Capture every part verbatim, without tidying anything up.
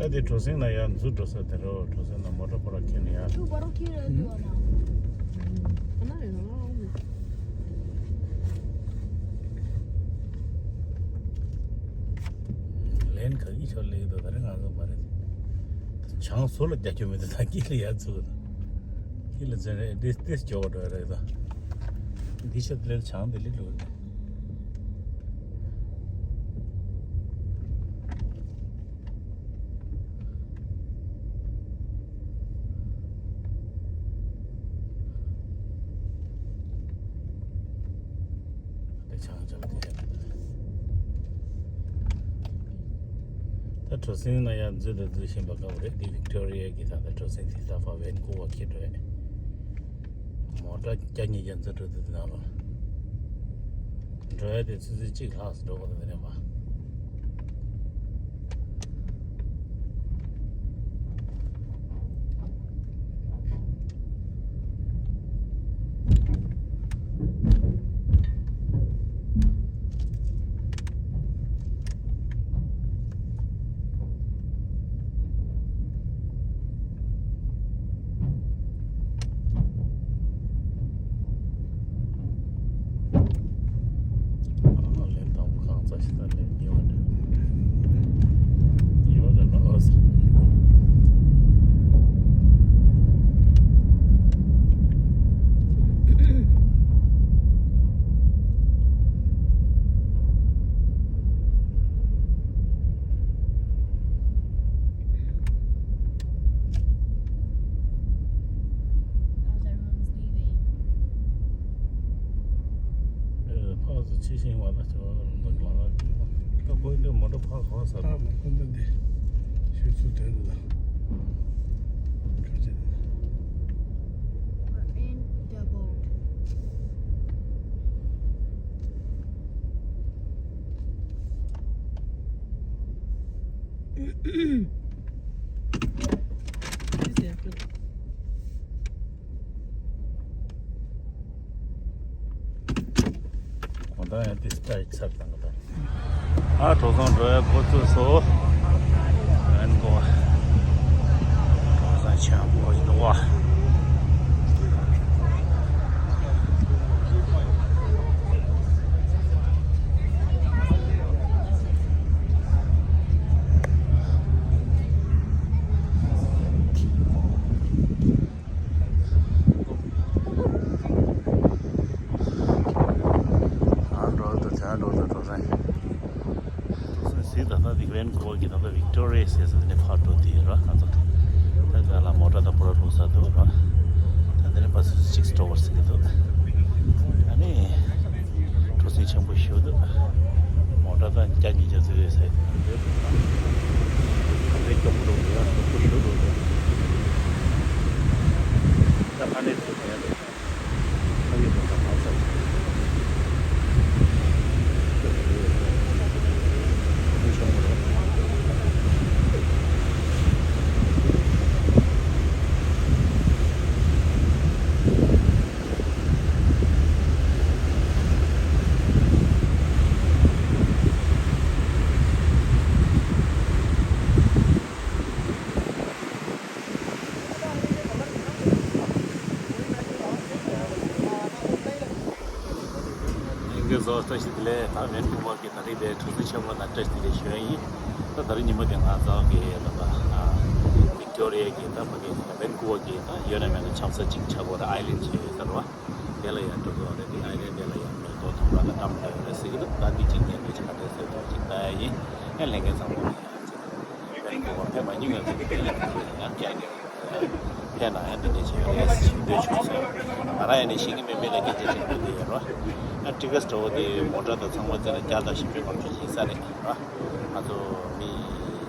ཨ་དེ་གྲོ་སེང་ན་ཡར་འཛུལ་འགྲོ་ས་དེ་རོ། གྲོ་སེང་ན་མོ་ཊ་ཁོ་ར་ཁྱེར་ནས་ཡར། ཏུ་བ་རོ་ཁྱེར་ར་འདུག་ཨ་མ། ལན་ག་གི་ཆོ་ལེགས་འདུག་ད་རེ་ང་ཚོ་མ་རེད། ཆང་སོ་ལ་རྒྱ་ཁྱོད་མི་འདུག་ད་ཀི་ལ་ཡར་འཛུལ་གི་འདུག་ཀི་ལ་འཛུལ་རེད། ཏེས་ཏེས་སྐྱོ་བ་འགྲོ་ཡ་རེད་ད། འདི་ཤ་ལེར་ཆང་འདི་ལི་ལུག་རེད། དེ་ཆང་ཆང་དེ་ད་གྲོ་སེང་ན་ཡར་འཛུལ་དང་འཛུལ་བཞིན་པ་དགའ་བ་རེད། འདི་ཝིག་ཊོ་རི་ཡ་གི་ད་ལྟ་གྲོ་སེང་དེ་ད་ཕ་ཝེན་ཀུ་ཝར་ཁྱེར་འགྲོ་ཡ། མོ་ཊ་བརྒྱ་ཉིས་བརྒྱ་འཛུལ་འགྲོ་དུས་དེ་ནང་ལ། འགྲོ་ཡ་དེ་ཆུ་ཚོད་གཅིག་ལྷག་ཙམ་འགྲོ་དགོས་རེད་དེ་ནས་མ། ལན་དང་པོ་གང་ཚ་ཞིག་ད་ལན་ཉེ་བ་འདྲ། ཉེ་བ་འདྲ་ན་ཨོ་ཟེར། How's everyone's leaving? ཕག་ཚོ་ཕྱི་ཤིང་བ་ན་ཚོ་འདུག་ལ་ད་ཁོ་འདི་མོ་ཊ་ཕག་གང་ས་ད་མ་ཁོ་འདི་འདི་ཤོད་ཚུལ་དོན་འདི་ལ་ག་ཅི། We're in the boat. གོང་ད་ཡང་དེ་སྤྲད་ཚར་དང་ག་ད། ཨ་གྲོ་སོང་འགྲོ་ཡ་འགོ་ཚུགས་སོ། ཨན་གོ་གྲོ་སོང་ཆེན་པོ་ཡིན་འདུག་བ། ཨ་འགྲོ་དང་ཇ་འགྲོ་དང་འགྲོ་རན། གྲོ་སོང་ཟིག་ད་ལྟ་དེ་ཝེན་ཀུ་ཝར་གྱི་ད་ལྟ་ཝིག་ཊོ་རི་ཡ་ཟེར་ས་དེ་ནས་ཕར་འགྲོ་དེ་ཡོད་ར། ང་ཚོ་ད་ག་ལ་མོ་ཊ་དང་པོ་ར་འགྲོ་ས་འདུག་ར། ད་དེ་ནས་བ་སུ་གཅིག་སྤྲོ་བར་ཟེར་གི་འདུག་ཨ་ནི་གྲོ་སོང་ཆེན་པོ་ཞུ་འདུག་མོ་ཊ་དང་བརྒྱ་ཉིས་བརྒྱ་ཚོད་ཡོད་ས་ཡོད་དེ། ད་དེ་སྐྱོ་པོ་འགྲོ་འདུག་ཡ། སྐྱོ་པོ་ཞུ་འགྲོ་འདུག་ད་ཕ་ནས་ཚུར་ཡ་འགྲོ། ལྷན་རྒྱས་ཚོ་བཀྲ་ཤིས་བདེ་ལེགས། ད་ཝེན་ཀུ་ཝར་གྱི་ད་རེས་པའི་གྲོ་སོང་ཆེན་པོ་ན་བཀྲ་ཤིས་བདེ་ལེགས་ཞུ་ཡ་ཡིན། ད་ད་རེས་ཉིན་མོ་དེ་ང་ཚོ་གི་ད་ལྟ་ཝིག་ཊོ་རི་ཡ་གི་ད་ཕ་གི་ཝེན་ཀུ་ཝར་གྱི་ད་ཡོད་ན་མེད་ན་ཆང་ས་གཅིག་ཆག་སྒོ་ར་ཨའི་ལན་ཆེ་ཡོད་ས་རེད་བ། དེ་ལ་ཡང་འགྲོ་དགོས་རེད། དེ་ཨའི་ལན་དེ་ལ་ཡང་མེ་ཏོག་ཐུམ་པ་དང་ཀྲམ་འདྲ་ཡོད་རེད་ཟེར་གི་འདུག་ད་འདི་གཅིག་ཉན་དུས་ཆ་དེ་ཟེར་དུས་གཅིག་ལྟ་ཡ་ཡིན། ཡང་ལས་འགན་བཟང་པོ་ཡིན། ཡང་ཅི་ད་ཕན་གོ་བ་ཕན་མ་མྱོང་ཡང་ཅི་ད་ཡང་ཡང་ཀྱང་ཕན་ན་ཡང་འདི་འདྲ་བྱས་ཡོད་རེད་ཟེར་འདོད་བྱུང་ཟེར། ང་རང་ཡང་ནི་ཤེས་ཀྱི་མེད་མེད་ལ་སྐད་ཆ་ཅིག་འདུག་དེ་ཡོད་རེད། ཡང་ཊི་ཀེ་ཊི་འདྲ་བོ་དེ་མོ་ཊ་དང་ཚང་མ་བཙལ་ན་བརྒྱ་དང་བཞི་བཅུ་ལྔ་བཅུ་ཡིན་ས་རེད་ར། ང་ཚོ་མི་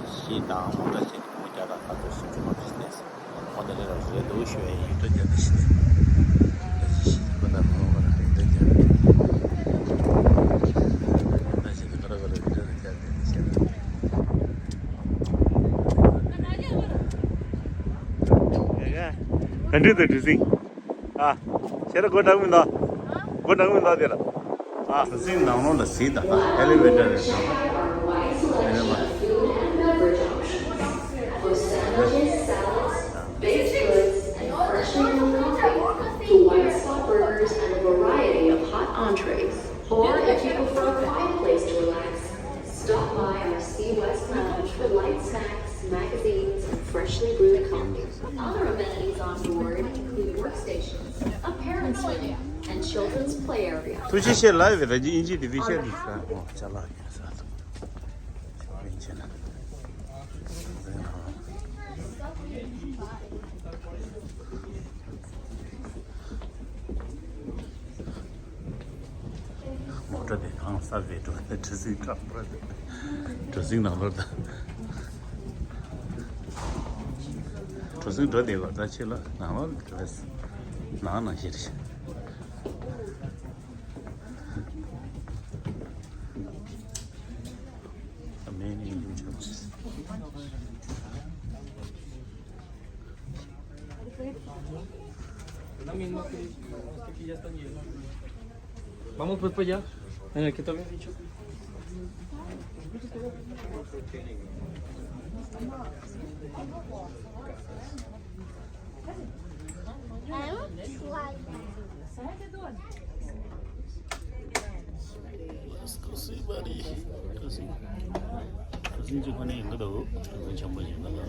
བཞི་དང་མོ་ཊ་བྱས་ནས་མི་བརྒྱ་དང་ཁ་ཚོ་སུམ་ཅུ་ལྔ་བཅུ་ནས། ཁོང་དེ་ལས་ར་རེད་འདུག་ཞུ་ཡ་ཡིན། ཡིག་ཐོག་རྒྱབ་སྟེ་ཤི་ནས། ད་ཅི་ཤི་ཁོ་ད་མ་འོངས་པ་ལ་ཡིག་ཐོག་རྒྱབ། ད་ཅི་ད་ཁ་ར་ཁ་ར་ཡིག་ཐོག་རྒྱབ་སྟེ་ཤི་ན། ག་འདྲ་འདུག་གྲུ་སིང་། ཨ། ཁྱེད་ར་སྒོ་འགྲམ་མི་འདུག་སྒོ་འགྲམ་མི་འདུག་དེ་ལ། ཨ། གྲུ་སིང་ནང་ལོགས་ལ་གཟིགས་དང་ཨེ་ལི་ཝེ་ཊར་རེད་དང་། ཨེ་ལི་ཝེ་ཊར། Entrees, or if you prefer a quiet place to relax, stop by our Sea West Lounge for light snacks, magazines, and freshly brewed coffee. Other amenities on board include workstations, a parents' room, and children's play area. ཐུགས་རྗེ་ཆེ། ལ་ཡོད་པའི་ད་ཅི་ཨིན་ཇི་དེ་བི་ཤ་དེ་ཤ་འོ་ཅ་ལག་ཡོད་ས་ཐུག་ཨིན་ཇི་ན། མོ་ཊ་དེ་གང་ས་བེ་འགྲོ་ནས་གྲུ་གཟིངས་བཀྲ་བཀྲ་དེ། གྲུ་གཟིངས་ནང་ལོར་ད། གྲུ་གཟིངས་འགྲོ་དེ་བ་ད་ཕྱི་ལ་ནང་ལོར་འགྲོ་བས། ནང་ནང་ཞེ་རེད། También en muchos. Vamos pues para allá, en el que te había dicho. I will try that. Let's go see, buddy. Go see. Go see, ཁོ་ནས་ཡིན་གི་འདུག་ཁོ་ཆེན་པོ་ཡིན་གི་འདུག་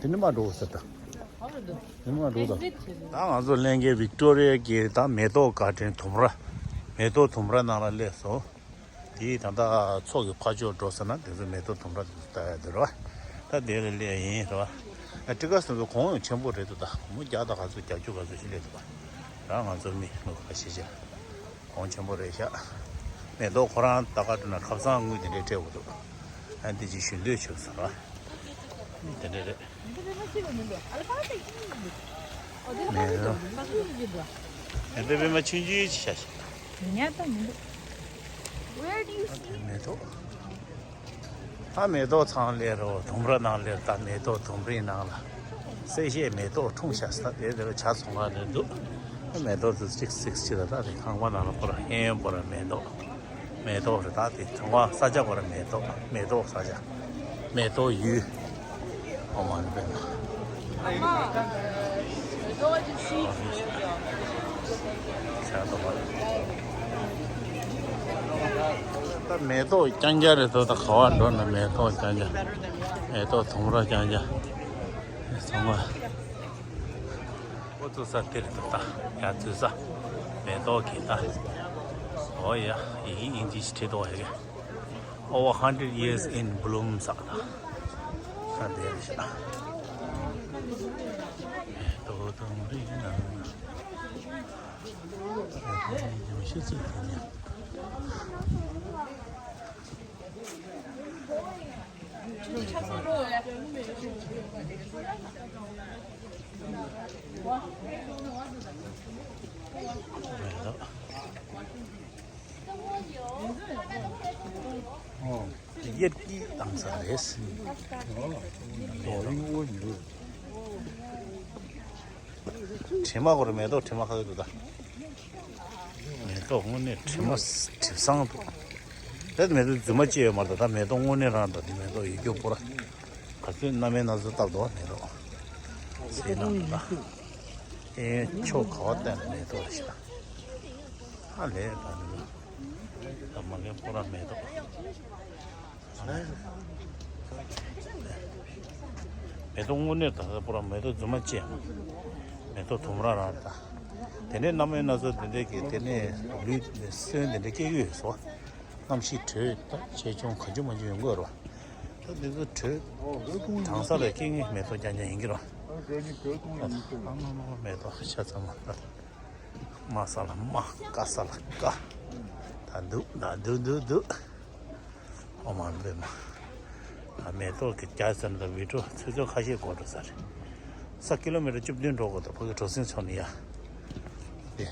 དེ་ནི་མ་འགྲོ་ས་ད། དེ་ནི་མ་འགྲོ་ས། ད་ང་ཚོ་ལྷན་རྒྱས་ཝིག་ཏོ་རི་ཡ་གི་ད་མེ་ཏོག་གར་ཌེན་དུམ་ར། མེ་ཏོག་དུམ་ར་ནང་ལ་སླེབས་སོང་། དེ་ད་ལྟ་མཚོ་གི་ཕར་ཕྱོགས་འགྲོ་ས་ན་དེ་ཚོ་མེ་ཏོག་དུམ་ར་དེ་ཚོ་ལྟ་ཡ་དེ་རེད་བ། ད་དེ་ལ་སླེབས་ཡིན་རེད་བ། ཨ་ཊི་ཀ་སི་དེ་ཚོ་གོང་ཡང་ཆེན་པོ་རེད་འདུག་ད་སྒོར་མོ་བརྒྱ་དང་ག་ཚོད་བརྒྱད་ཅུ་ག་ཚོད་ཞིག་སླེབས་འདུག་བ། ད་ང་ཚོ་མི་ལོ་ཁ་ཤས་ཤིག་གོང་ཆེན་པོ་རེད་ཤག་མེ་ཏོག་ཁོ་རང་ད་ག་འགྲོ་ན་ཁ་སང་དངུལ་དེ་འདྲའི་སྤྲད་དགོས་འདུག་ཨ་འདི་ཅིག་ཞུ་འདོད་བྱུང་སོང་ར། དེ་འདྲ་རེད། མེ་ཏོག་མེ་ཏོག་པད་མ་ཆུང་ཆུང་ཅིག་ཤ་ཤ། ཉག་ད་མི་འདུག Where do you see? མེ་ཏོག་ད་མེ་ཏོག་ཚང་ལས་རོ་དུམ་ར་ནང་ལས་ད་མེ་ཏོག་དུམ་རའི་ནང་ལ་གསལ་བཤད་མེ་ཏོག་འཁྲུངས་ཤག་ས་དེ་དེ་ལ་ཇ་ཚོང་ཁང་རེད་འདུག་མེ་ཏོག་དེ་གཅིག་གཅིག་གཅིག་ལ་ད་དེ་ཁང་པ་ནང་ལ་པོ་ར་ཧེན་པོ་ར་མེ་ཏོག་མེ་ཏོག་རེད་ད་དེ་ཚོང་ཁང་ས་ཆ་པོ་ར་མེ་ཏོག་མེ་ཏོག་ས་ཆ་མེ་ཏོག་ཡུལ། ཨོ་མ་ནི་པད་མ། ད་མེ་ཏོག་རྐྱང་རྐྱང་རེད་དོ། ད་ག་བ་འགྲོ་ན་མེ་ཏོག་རྐྱང་རྐྱང་། མེ་ཏོག་དུམ་ར་རྐྱང་རྐྱང་། ཚང་མ་ཨོ་ཚོ་ས་དེར་དུ་ད་ཡ་ཚོ་ས་མེ་ཏོག་གི་ད་ཨོ་ཡ་ཡི་གེ་ཨིན་ཇི་ཞིག་བྲིས་འདུག་ཡ་གི Over hundred years in bloom ཟེར་ད། ད་དེར་ཤ་ཏོ་དུམ་རི་ན་ཤི་ཚུལ་དེ་ནི། ཨོ། དེ་གཡེར་གྱིས་བཏང་ས་རེད། དྲི་མ་གོ་རེ་མེ་ཏོག་དྲི་མ་ཁ་གི་འདུག་ད། མེ་ཏོག་དངོས་གནས་དྲི་མ་དྲི་བཟང་འདུག་དེ་མེ་ཏོག་རྫུན་མ་ཅི་ཡོད་མ་རེད་ད། མེ་ཏོག་དངོས་གནས་རང་ད་དེ་མེ་ཏོག་ཡིད་སྐྱོ་པོ་ར། ག་ཚོད་སྣ་མིན་སྣ་ཚོགས་བཏབ་འདུག་མེ་ཏོག་ཟེར་ན་ད། ཨེ་ཕྱོགས་ག་བ་བལྟས་ན་མེ་ཏོག་རེད་ཤག་ཨ་ལས་ད་ནི་ད་མ་གན་པོ་ར་མེ་ཏོག་མེ་ཏོག་དངོས་གནས་ད་ལྟ་པོ་ར་མེ་ཏོག་རྫུན་མ་ཅན། མེ་ཏོག་དུམ་ར་རང་རེད་ད། དེ་ནས་རྣམ་སྨིན་སྣ་ཚོགས་དེ་འདྲས་ཀྱི་དེ་ནས་ལུས་སོན་དེ་འདྲས་སྐྱེ་གི་ཡོད་སོ། གནམ་གཤིས་དྲོད་ད་ཆེ་ཆུང་གང་བྱུང་མང་བྱུང་ཡོང་གི་ཡོད་རེད་བ། ད་འདི་ཚོ་དྲོད་གྲང་ས་ལ་སྐྱེ་ངེས་མེ་ཏོག་རྐྱང་རྐྱང་ཡིན་གྱི་རེད་བ། ཨ་མ་མ་མ་མེ་ཏོག་ཤ་ཚ་མ་ད། དམའ་ས་ལ་དམའ། དཀའ་ས་ལ་དཀའ། ད་འདུག་ད་འདུག་འདུག་འདུག་ཨོ་མ་འདི་མ། ཨ་མེ་ཏོག་གི་རྒྱ་ཟེར་ན་ད་བི་ཌིའོ་ཚོད་ཚོད་ཁ་ཤས་འགོར་འགྲོ་ས་རེད། ས་ཀི་ལོ་མི་ཊར་བཅུ་བདུན་འགྲོ་དགོས་འདུག་ཕ་གི་གྲོ་སིང་ཚོ་ནས་ཡ། དེ།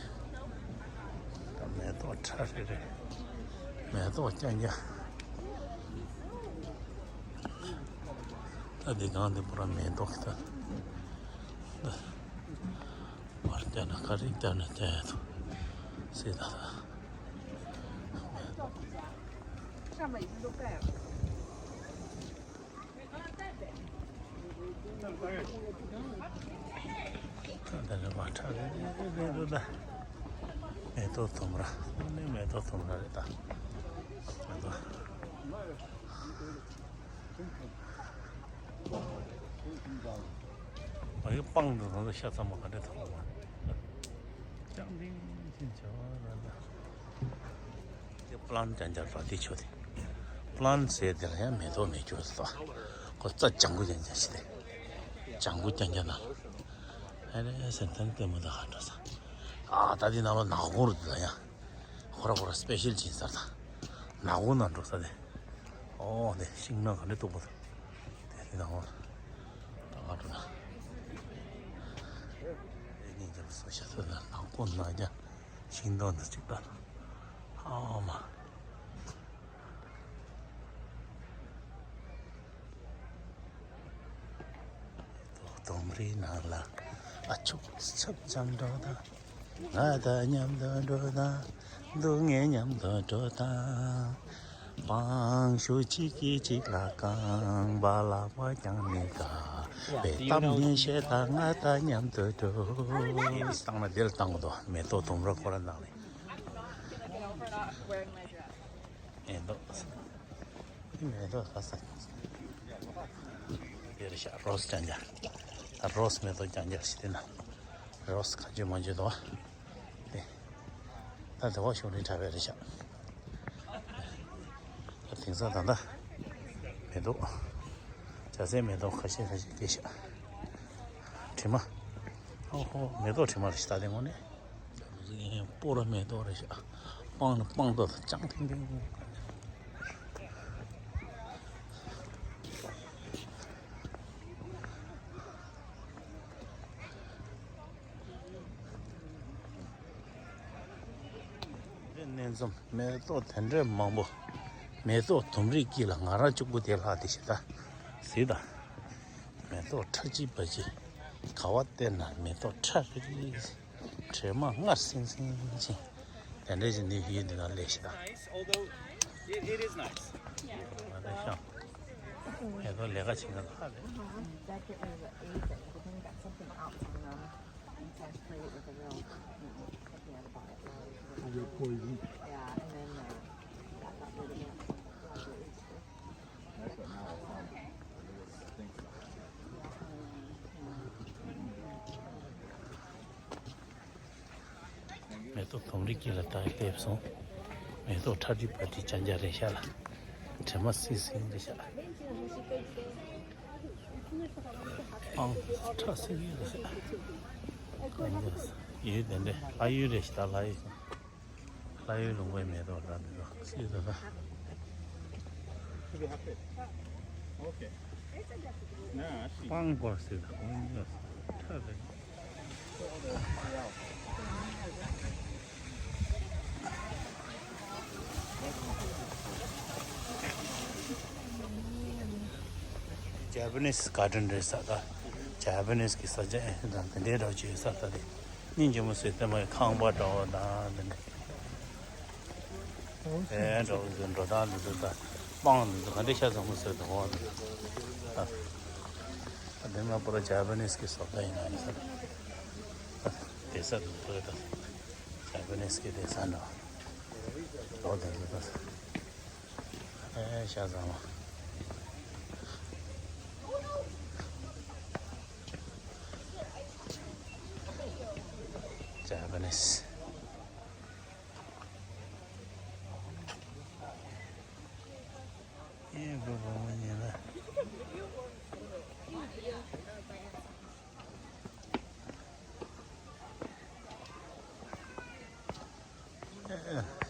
ད་མེ་ཏོག་ཁྲ་རེ་རེ། མེ་ཏོག་རྐྱང་རྐྱང་། ད་འདི་གང་འདི་པུ་ར་མེ་ཏོག་གི་ད། ད། བར་བསྐྱལ་ན་ག་རེ་བསྐྱལ་ན་བསྐྱལ་ཡ་ཐུབ་སྲིད་ད་ད། དེ་ནས་མ་ཁྲ་རེ་རེ་རེ་རེ་ད། མེ་ཏོག་ལྡུམ་ར་ནི་མེ་ཏོག་ལྡུམ་ར་རེད་ད། མེ་ཏོག་ཨ་ཡོ་སྤང་དུ་ང་ཚོ་ཤ་ཚ་མོ་ག་འདྲ་ཐོག་མ། ལྕང་ཐིང་ཐིང་བྱ་བ་ལ་ལ། དེ་པི་ལན་ཅན་ཅར་ར་དེ་ཆོ་དེ། པི་ལན་ཟེར་དེ་ལ་ཡང་མེ་ཏོག་མེ་སྐྱོ་སོ། ཁོ་རྩྭ་ལྗང་གུ་ཅན་ཅན་ཞིག་དེ། ལྗང་གུ་རྐྱང་རྐྱང་ན། ཨ་རེ་སེམས་ཐན་ལྟད་མོ་ད་ཧ་འགྲོ་ས། ཨ་ད་དེ་ནང་ལ་ནག་ཁུང་རུ་དེ་ལ་ཡང་། ཁོ་ར་ཁོ་ར་སི་པེ་ཤལ་ཅིག་ཡིན་ས་རེད་ད། ནག་ཁུང་ནང་འགྲོ་ས་དེ། ཨོ་དེ་ཤིང་ནགས་ག་འདྲ་སྟུག་པོ་དེ། དེ་ནག་ཁུང་ད་ག་འགྲོ་ན། དེ་ཉིན་རྒྱབ་སོ་ཤ་ཚོད་ན་ནག་ཁུང་ནག་རྒྱ་ཤིང་སྡོང་འདི་གཅིག་ད། ཨ་མ། ལྡུམ་རའི་ནང་ལ་ཨ་ཆུ་ཆབ་ཆབ་འགྲོ་དང་། ང་དང་མཉམ་དུ་འགྲོ་དང་། སྡུག་བསྔལ་མཉམ་དུ་འགྲོ་དང་། སྤང་ཞུ་གཅིག་གིས་གཅིག་ལ་གང་། བ་ལག་པ་ཀྱང་མི་དགའ། བའི་གཏམ་ནི་བཤད་དང་། ང་དང་མཉམ་དུ་འགྲོ། བཏང་ན་དེ་ལ་བཏང་དགོས་དོ། མེ་ཏོག་ལྡུམ་ར་ཁོ་ར་ནང་ནས། མེ་ཏོག་མེ་ཏོག་ལྷ་ས། དེ་རེད་ཤག་རོ་སི་རྐྱང་རྐྱང་། ད་རོ་སི་མེ་ཏོག་རྐྱང་རྐྱང་ཞིག་དེ་ན། རོ་སི་ག་ཅུ་མ་ཅུ་དོ། དེ། ད་དེ་བ་ཤོག་རིང་དྲག་པའི་རེད་ཤག་ད་དེང་སང་ད་ལྟ། མེ་ཏོག་བྱ་སེ་མེ་ཏོག་ཁ་ཤས་ཁ་ཤས་སྐྱེས་ཤག་དྲི་མ། ཨོ་ཧོ་མེ་ཏོག་དྲི་མ་རེད་ཤག་ད་དེ་དངོས་གནས། སྤོ་ར་མེ་ཏོག་རེད་ཤག་སྤང་ནི་སྤང་ཏོག་ལྕང་ཐིང་ཐིང་། རེད་ནས་འཛོམས་མེ་ཏོག་དེ་འདྲས་མང་པོ། མེ་ཏོག་ལྡུམ་རའི་དཀྱིལ་ལ་ང་རང་གཅིག་པུ་དེ་ལྷག་དེ་ཞེ་ད། གཟིགས་དང་། མེ་ཏོག་ཁྲ་ཅི་པ་ཅི། ག་བ་བལྟས་ན་མེ་ཏོག་ཁྲ་རེ་རེ། དྲི་མ་མངར་སིང་སིང་ཅིག་དེ་འདྲ་ཞིག་ནི་ཡུལ་འདི་ན་ལས་ཤི་དང་། Nice, although it, it is nice. ང་ཚོ་ཤང་། ཨེ་ཚོ་ལས་ཀ་བྱེད་མཁན་ལྷག་རེད། That kit was eight, but then we got something else on them. And so I sprayed it with a real, you know, something I bought at Lowe's. Real poison. Yeah, and then uh, that got rid of it. That's what now it's on. མེ་ཏོག་ལྡུམ་རའི་དཀྱིལ་ལ་ད་སླེབས་སོང་། མེ་ཏོག་ཁྲ་ཁྲི་པ་ཁྲི་ཅང་ཅང་རེད་ཤག་ལ། དྲི་མ་སིང་སིང་རེད་ཤག་སྤང་ཁྲ་སིང་རེད་ཤག་ཡོད་དེ་འདྲས་ལྷ་ཡུལ་རེད་ཤག་ད་ལྷ་ཡུལ་སོང་། ལྷ་ཡུལ་ལུང་པའི་མེ་ཏོག་ད་འདི་ཚོ་སྲིད་དོ་ད། སྤང་པོ་སྲིད་དོ་ཁྲ་རེད། ཇ་པ་ནིས་གྷར་ཌེན་རེད་ས་ད། ཇ་པ་ནིས་གི་ས་ཆ་ཨེ་ད་དེ་འདྲའི་འདྲ་བོ་ཅིག་ཡོད་ས་ད་དེ། སྙིང་རྗེ་མོ་ཟེར་ལྟད་མོའི་ཁང་པ་འདྲ་བོ་དང་དེ་འདྲ། ཨེ་འགྲོ་འགྲོ་སྟངས་འདི་ཚོ་དང་སྤང་འདི་ཚོ་ག་འདྲ་ཤ་ཚ་མོ་བཟོས་འདུག་འོ་འདི་ཚོ། ཨ་འདི་ང་པོ་ར་ཇ་པ་ནིས་ཀྱི་བཟོ་ལྟ་ཡིན་ན་ཡིན་ས་རེད། བསྡད་ས་འདུག་པོ་རེད་ད། ཇ་པ་ནིས་ཀྱི་བསྡད་ས་འདྲ་བོ། འོ་འདི་ཚོ་ད། ཨེ་ཤ་ཚ་མོ། ཇ་ Japanese. ཨེ་བོ་བོ་མ་ཉན་ལ།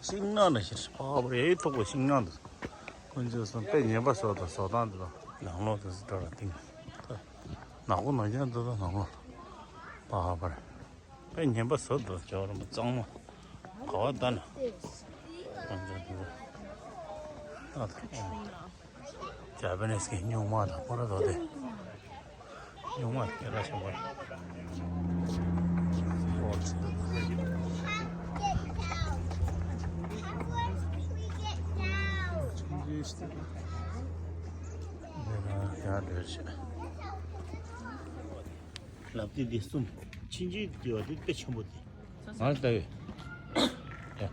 ཤིང་ནགས་ནང་བཞིན་ཕ་བར་ཡེ་ཐོག་པའི་ཤིང་ནགས་འདུག་ཁོང་ཚོས་སོང་དཔེ་ཉེན་པ་བཟོ་དང་བཟོ་སྟངས་འདི་དང་ནང་ལོགས་དུ་འགྲོ་ལ་ཏིང་། ནག་པོ་ནག་རྐྱང་འདི་དང་ནང་ལོགས་ཕ་བར་དཔེ་ཉེན་པ་བཟོ་དང་ཇོ་རིན་པོ་གཙང་མ་ག་བ་ལྟ་ན་ཁོང་ཚོས་འདི་ལྟ་དང་། ཇ་པ་ནིས་གི་སྨྱུག་མ་དང་པོ་ར་དོ་དེ། སྨྱུག་མ་སྐད་གྲགས་ཆེན་པོ་རེད། ལབ་དེ་དེ་གསུམ། ཕྱིན་ཆད་དེ་བ་དེ་དཔེ་ཆེན་པོ་དེ། ང་ལྟ་བས། ཡ།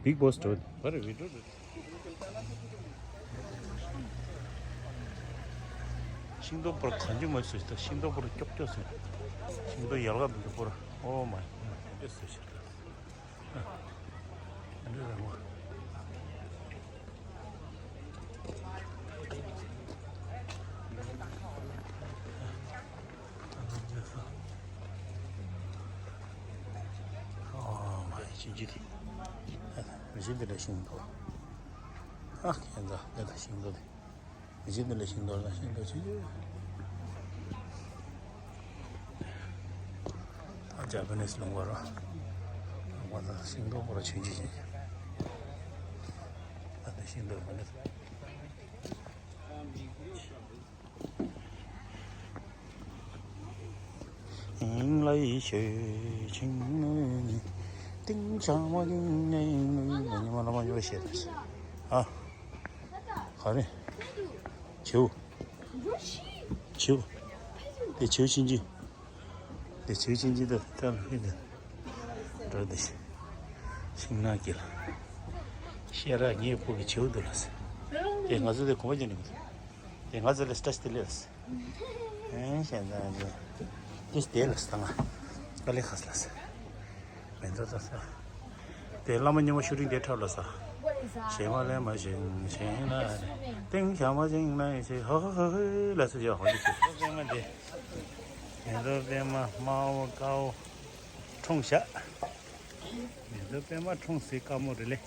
Big Boss འགྲོ། བར་བི་ཌིའོ་འགྲོ། ཤིང་ཏོག་པོར་གང་ཅི་མ་བཟོས་ཤིང་ཏོག་པོར་ཀྱོག་ཀྱོག་བཟོས། ཤིང་ཏོག་ཡལ་ག་མི་འདུག་པོར། ཨོ་མ་ཡ། དེ་འདྲ་བཟོས་ཤིང་ཏོག་འདི་རང་བ། ཨོ་མ་ཡ། ཤིང་ཅི་དེ། མི་ཤིང་དེ་འདྲ་ཤིང་འདུག་ཨ་ཁྱེད་ཚོ་འདི་ལ་ཤིང་འདུག་དེ། མི་ཤིང་དེ་ལ་ཤིང་འདུག་ལ་ཤིང་འདུག་ཆུ་ཆུ། ཨ་ཇ་པ་ནིས་ལུང་པ་ར། ལུང་པ་དང་ཤིང་འདུག་པོ་ར་ཆུང་ཆུང་ཆུང་ཆུང་། ཨ་ནི་ཤིང་འདུག་པོ་ནི། ཨིང་ལའི་ཤོད་ཆིང་ནི། ཏིང་ཆ་མ་ཏིང་ནི་ནི་ནི་མ་ལ་མ་ཡོད་ཤེས་ཨ། ག་རེ། བྱིའུ། བྱིའུ། དེ་བྱིའུ་ཆིང་ཆིང་། དེ་བྱིའུ་ཆིང་ཆིང་དེ་ལྟ་ལ་ཧི་དེ། འགྲོ་དེ། ཤིང་ནགས་ཀྱི་ལ། ཤེས་ར་ངའི་ཕུག་གི་བྱིའུ་འདུག་ལ་སེ། དེ་ང་ཚོ་དེ་གོམ་པ་བརྒྱབ་ནས་མི་འདུག་དེ་ང་ཚོ་ལ་སི་ཊ་ཆི་དེ་ལས། ཨེ་ཤེས་ན་ཡང་དེ་དེ་ལ་སི་ད་ང་ཀ་ལི་ཁ་སི་ལ་སི། མེ་ཏོག་ད་ས། དེ་བླ་མ་མཉམ་པོ་ཤུ་རིང་དེ་འཁྲབ་ལ་ས། ཞེ་མ་ལེ་མ་ཞིང་ཞིང་ན་ཏིང་ཞ་མ་ཞིང་ན་ཞེ་ཧ་ཧ་ཧ་ཧ་ལ་སི་ཞེ་ཧོ་ལི་སི། པད་མ་དེ། མེ་ཏོག་པད་མ་དམར་པོ་དཀར་པོ་འཁྲུངས་ཤག་མེ་ཏོག་པད་མ་འཁྲུངས་སའི་དཀར་མོ་རེད་ལེ།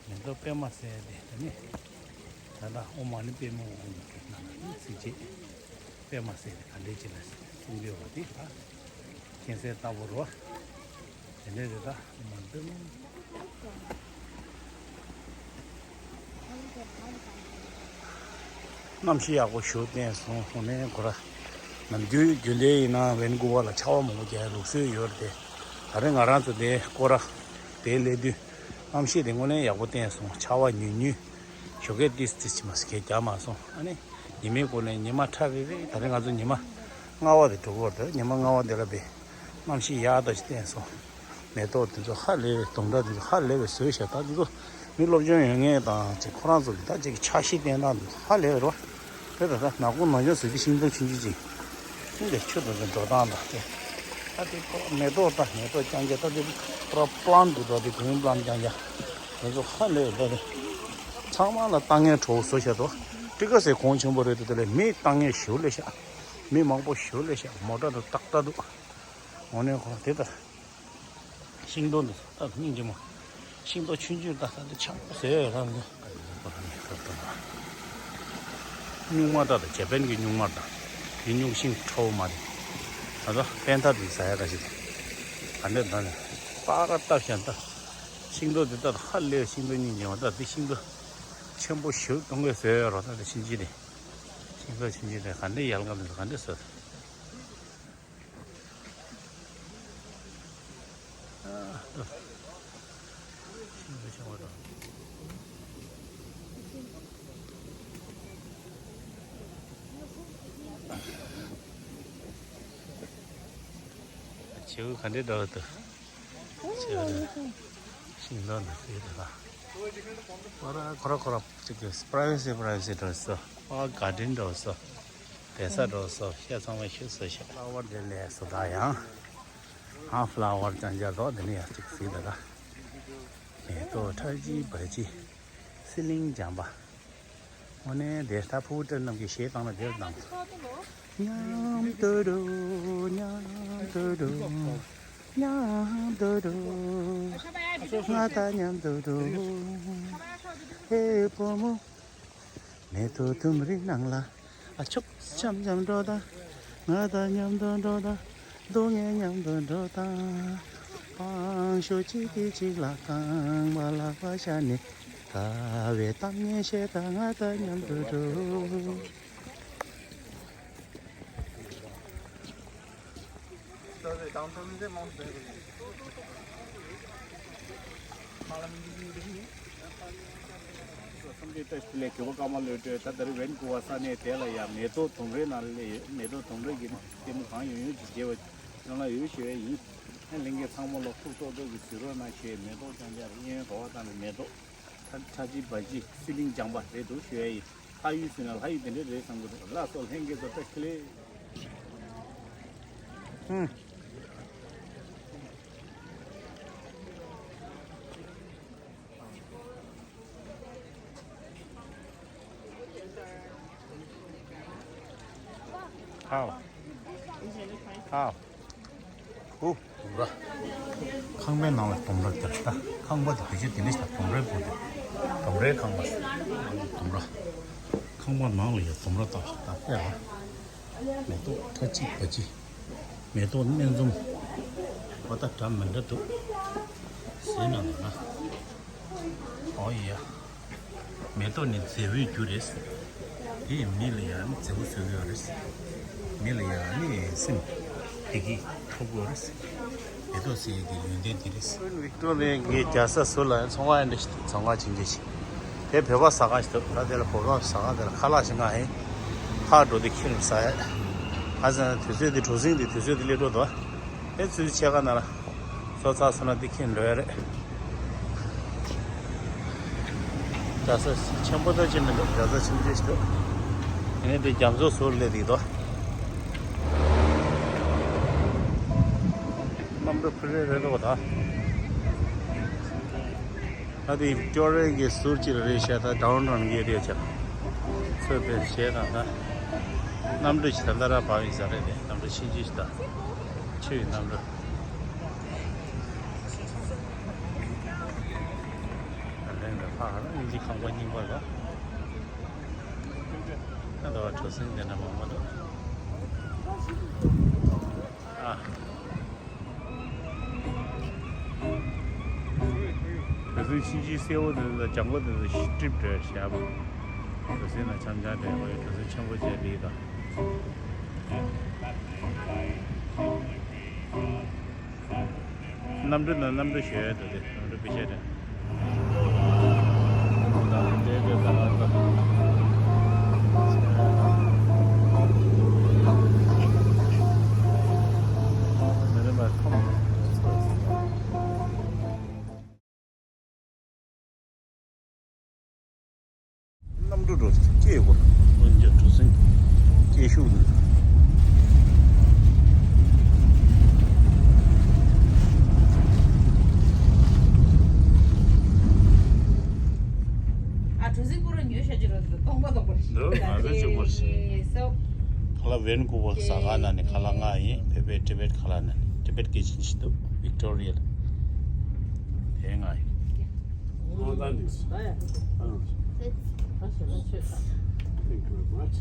མེ་ཏོག་པད་མ་ཟེར་ཏེ་དེ་ནི། ད་ལྟ་ཨོཾ་མ་ཎི་པདྨེ་ཧཱུྃ་གི་ནང་ལ་ཚིགས་བཅད་པད་མ་ཟེར་ཏེ་ག་འདྲས་ཅིག་ལ་གསུང་གི་ཡོད་པ་དེ་ད་མཁྱེན་གསལ་ལྟ་བུ་རོ། དེ་འདྲས་རེད་ད་ཨོཾ་མ་ཎི་པདྨེ་ཧཱུྃ། གནམ་གཤིས་ཡག་པོ་ཞིག་བསྟན་སོང་། དངོས་གནས་ཁོ་ར་ནམ་རྒྱུན་རྒྱུན་ལྡན་ཡིན་ན་ཝེན་ཀུ་ཝར་ལ་ཆར་པ་མང་པོ་རྒྱག་ཡ་ལུགས་སྲོལ་ཡོད་རེད་དེ། ད་རེས་ང་རང་ཚོ་དེ་སྐོར་ར་དེ་སླེབས་དུས་གནམ་གཤིས་དེ་དངོས་གནས་ཡག་པོ་བསྟན་སོང་། ཆར་པ་ཉུང་ཉུང་ཞོགས་ཀས་ཏིས་ཏིས་ཅིག་མ་ཟད་རྒྱག་མ་སོང་། ཨ་ནི་ཉི་མའི་སྒོ་ནས་ཉི་མ་ཁྲ་རེ་རེ། ད་རེས་ང་ཚོ་ཉི་མ་ལྔ་པ་དེ་འགྲོ་གི་ཡོད་རེད་དེ། ཉི་མ་ལྔ་པ་དེ་ལ་བས་གནམ་གཤིས་ཡག་ཏོག་ཅིག་བསྟན་སོང་། མེ་ཏོག་དེ་ཚོ་ཧ་ལས་པའི་དུང་སྒྲ་དེ་ཚོ་ཧ་ལས་པའི་བཟོས་ཤག་ད་དེ་ཚོ་མི་སློབ་སྦྱོང་ཡོད་མཁན་དང་ཅིག་ཁོ་རང་ཚོ་གི་ད་ཅིག་འཆར་གཞི་བསྟན་སྟངས་དེ་ཚོ་ཧ་ལས་པའི་རོ། དེ་ད་ད་ནག་པོ་ནག་ཅོག་ཟེར་གྱི་ཤིང་སྡོང་ཆུང་ཆུང་ཅིག་ཤིང་དེ་ཆུ་དེ་ཚོ་འགྲོ་སྟངས་དང་དེ། ད་དེ་ཁོ་མེ་ཏོག་ད་མེ་ཏོག་རྐྱང་རྐྱང་ད་དེ་པུ་ར་པི་ལན་དེ་འགྲོ་དེ་གུན་པི་ལན་རྐྱང་རྐྱང་དེ་ཚོ་ཧ་ལས་པའི་ད་དེ་ཚང་མ་ལ་ལྟ་མཁན་གྲོགས་བཟོ་ཤག་དོ། ཊི་ཀ་སེ་གོང་ཆེན་པོ་རེད་དེ། དེ་ལས་མི་ལྟ་མཁན་ཞེ་པོ་སླེབས་ཤག་མི་མང་པོ་ཞེ་པོ་སླེབས་ཤག་མོ་ཊ་དང་ཏག་ཏག་འདུག་དངོས་གནས་ཁོ་རང་དེ་ལྟར། ཤིང་ཏོག་འདི་ད་སྙིང་རྗེ་མོ། ཤིང་ཏོག་ཆུང་ཆུང་ད་ད་འདི་ཆགས་པོ་ཟེར་ཡ་རང་འདི། སྨྱུག་མ་ད་ད་ཇ་པན་གྱི་སྨྱུག་མ་ད། དེ་སྨྱུག་ཤིང་ཁྲ་བོ་མ་རེད། ད་ད་པན་ཐ་དེ་ཟ་ཡ་ག་ཞིག་ད། ད་འདི་ད་ནི་པ་ར་བཏབ་ཤག་ད། ཤིང་ཏོག་འདི་ད་ཧ་ལས་ཤིང་ཏོག་སྙིང་རྗེ་མོ། ད་འདི་ཤིང་ཏོག་ཆེན་པོ་ཞིག་གཏོང་གི་ཟེར་ཡ་རོ། ད་འདི་ཤིང་ཅི་རེད། ཤིང་ཏོག་ཆུང་ཆུང་རེད། ག་འདྲས་ཡལ་ག་འདི་ག་འདྲས་ཟེར། བྱིའུ་ག་འདྲས་འདྲ་བ་འདུག་བྱིའུ་ནི་ཤིང་སྡོང་ནི་བྱིའུ་དེ་ལ། ཁོ་ར་ཁོ་ར་ཁོ་ར་ཅིག་གི་པ་རའི་ཝེ་སི་པ་རའི་ཝེ་སི་འདྲ་བོ་བཟོས། ཨ་གར་ཌེན་འདྲ་བོ་བཟོས། བལ་ས་འདྲ་བོ་བཟོས། ཤ་ཚང་མ་ཤུ་བཟོས་ཤག་ལ་བར་དེ་ལས་བཟོ་ད་ཡང་། ཧ་ཧྥ་ལ་ཝར་ཅང་ཅང་དོ་དེ་ནས་ཡར་གཅིག་གཟིགས་དང་། མེ་ཏོག་ཁྲ་ཆིལ་བ་ཆིལ། སི་ལིང་ལྗང་པ། དངོས་གནས་དེ་ལྟ་ཕྲུ་གུ་སྤྲེལ་རྣམས་ཀྱི་གཞས་བཏང་ན་དེར་བཏང་། མཉམ་དུ་འགྲོ། མཉམ་དུ་འགྲོ། མཉམ་དུ་འགྲོ། ང་དང་མཉམ་དུ་འགྲོ། ཧེ་བུ་མོ། མེ་ཏོག་ལྡུམ་རའི་ནང་ལ། ཨ་ཕྱུག་འཆམ་འཆམ་འགྲོ་དང་། ང་དང་མཉམ་དུ་འགྲོ་དང་། སྡུག་བསྔལ་མཉམ་དུ་འགྲོ་དང་། པང་ཤོ་གཅིག་གིས་གཅིག་ལ་རྐང་པ་ལག་པ་བཞག་ནས། དགའ་བའི་གཏམ་ངན་བཤད་དང་། ང་དང་མཉམ་དུ་འགྲོ། སེམས་ཅན་བཀྲ་ཤིས་བདེ་ལེགས། གུས་པ་ཀརྨ་བློ་གྲོས། ད་ལྟ་རི་ཝན་ཀུ་ཝར་ས་གནས་དེ་ལ་ཡང་མེ་ཏོག་ལྡུམ་རའི་ནང་ལ་སླེབས་ཡོད། མེ་ཏོག་ལྡུམ་རའི་གི་ལྟད་མོ་གང་ཡོང་ཡོང་ཅིག་མཇལ་བ་རང་ལ་ཡོད་ཞུ་ཡས་ཡིན། ཨ་ལྷན་རྒྱས་ཚང་མ་ལ་ཕུགས་ཏོག་ཏོག་གི་གཟིགས་རོགས་གནང་ཞུ་ཡས། མེ་ཏོག་ཅང་ཅང་རེད། གཡས་གཡོན་ག་བ་དང་ནི་མེ་ཏོག་ཁྲ་ཁྲ་ཆིལ་བ་ཆིལ་སི་ལིང་ལྗང་པ་རེད་འདུག་ཞུ་ཡས་ཡིན། ལྷ་ཡུལ་ཟེར་ན་ལྷ་ཡུལ་དེ་འདྲ་རེད་བསམ་གི་འདུག་ལགས་སོ། ལྷན་རྒྱས་ཚོ་བཀྲ་ཤིས་བདེ་ལེགས། ཧུམ། ཧའོ། ཧའོ། ཧུ། ལྡུམ་ར། ཁང་པའི་ནང་ལ་ལྡུམ་ར་དེར་ལྟ། ཁང་པ་དེ་བེད་སྤྱོད་དེ་འདྲ་ཞིག་ལྡུམ་རའི་སྦུག་དེ། ལྡུམ་རའི་ཁང་པ། ལྡུམ་ར། ཁང་པ་ནང་ལ་ཡ་ལྡུམ་ར་ལྟ་ལྟ་ལྟ་ཡ། མེ་ཏོག་ཁྲ་ཆིལ་བ་ཆིལ། མེ་ཏོག་སྣེ་འཛོམས། འོ་ད་འདྲ་མི་འདྲ་འདུག་གཟིགས་གནང་དང་ན། ཨོ་ཡ། མེ་ཏོག་ནི་མཛེས་པོའི་རྒྱུ་རེད། དེ་ཡིས་མི་ལ་ཡང་ནི་མཛེས་པོ་བཟོ་གི་ཡོད་རེད། མི་ལ་ཡང་ནི་སེམས་བདེ་སྐྱིད་ཐོབ་ཀྱི་ཡོད་རེད། མེ་ཏོག་ཟེར་ཡས་དེ་ཡོན་ཏན་དེ་རེད། ཝིག་ཊོ་རི་ཡ་གི་རྒྱལ་ས་ཟུར་ལ་ཡང་ཚོང་ཁང་འདྲ་ཞིག་འདུག་ཚོང་ཁང་ཆུང་ཆུང་ཞིག་དེ་བོད་པ་ཟ་ཁང་ཞིག་འདུག་ད་དེ་ལ་བོད་པ་ཟ་ཁང་དེ་ལ་ཁ་ལག་ཞིག་མངགས་ཡིན། ཕར་འགྲོ་དུས་ཁྱིམ་ལ་ཟ་ཡས། ཨ་ཙི་ན་དུས་ཚོད་འདི་གྲུ་གཟིངས་འདི་དུས་ཚོད་འདི་སླེབས་འགྲོ་འདུག་ཨེ་ཚུལ་ཕྱེད་ཀ་ན་ལ། སོ་ཚགས་སོང་ན་འདི་ཁྱིམ་འགྲོ་ཡ་རེད། རྒྱལ་ས་ཆེན་པོ་ད་ཅི་མི་འདུག་རྒྱལ་ས་ཆུང་ཆུང་ཞིག་འདུག་ཡིན་ནའི་འདི་རྒྱ་མཚོ་ཟུར་སླེབས་འདུག་གནམ་གྲུ་ཕུ་རེ་རེ་འགྲོ་བ་ད། ད་དེ་ཝིག་ཊོ་རི་ཡ་གི་ཟུར་གཅིག་ལ་རེད་ཤག་ད་ཌའུན་ཊའུན་གི་རེད་ཤག་ཚོད་དཔེ་བྱས་དང་ད། གནམ་གྲུ་ཞིག་ད་ལྟ་རང་འབབ་ཡིན་ས་རེད་དེ། གནམ་གྲུ་ཆུང་ཆུང་ཞིག་ད། ཆུ་ཡི་གནམ་གྲུ། ད་ལན་ད་ཕ་ཧ་ལ་དབྱིན་ཇི་ཁང་པ་རྙིང་པ་ལ། ད་ད་བ་གྲུ་གཟིངས་དེ་འདྲ་མང་པོ་འདུག་ཨ། གྲུ་གཟིངས་ཆུང་ཆུང་སེར་པོ་དེ་ཚོ་དང་ལྗང་གུ་དེ་ཚོ་ཤི་ཊིབ་འདྲ་བཞག་པ། གྲུ་གཟིངས་ནང་འཆམ་འཆམ་འདྲ་བའི་གྲུ་གཟིངས་ཆེན་པོ་བཅས་ལི་དང་། གནམ་གྲུ་ནང་གནམ་གྲུ་ཞོལ་དུ་དེ་གནམ་གྲུ་པི་ཤ་དེ། གནམ་གྲུ་འགྲོ་སྐྱེས་ཡོད་པ། འོན་ཀྱང་གྲུ་གཟིངས་སྐྱེས་ཤུགས་འདུག་ཨ་གྲུ་གཟིངས་པུ་ར་ཉོས་ཤ་ཅི་ར་འདུག་སྟོང་པ་སྟོང་པ་རེད། འདི་ང་ཚོ་བྱུང་བ་རེད། ཁ་ལག་ཝེན་ཀུ་ཝར་ཟ་ཁང་ནང་ནས་ཁ་ལག་མངགས་ཡིན། བོད་པའི་ཊི་བེཊ་ཁ་ལག་ནང་ནས་ཊི་བེཊ་ཀི་ཆན་ཞིག་འདུག་ཝིག་ཊོ་རི་ཡ་ལ། དེ་མངགས་ཡིན། Well, that is. Thank you very much.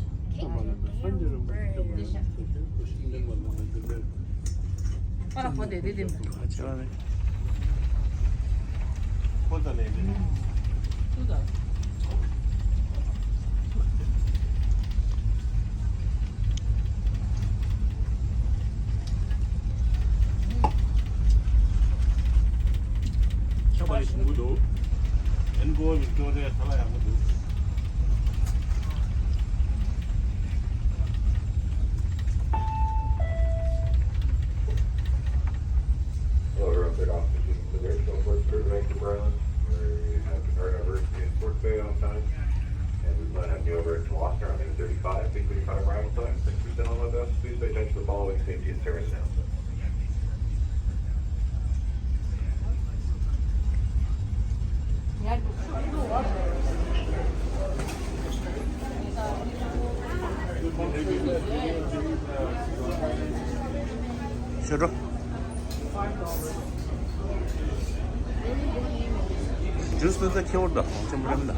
ཁྱབ་པ་ཞིམ་པོ་འདུག་ཨན་གོ་ཝིག་ཊོ་རི་ཡ་ཁ་ལག་ཡག་པོ་འདུག Hello, everyone. Good afternoon. The Great Shell Force Third Vancouver Island. We have departed our berth in Fourth Bay on time, and we plan on you over at Gloucester on eight thirty-five, eight thirty-five arrival time. Thanks for staying on with us. Please pay attention to the following safety and service announcements. ཆོས་འགྲོ། ཇུས་ནི་ད་ཁེ་བོར་ད་ཆེན་པོ་རེད་མི་ད།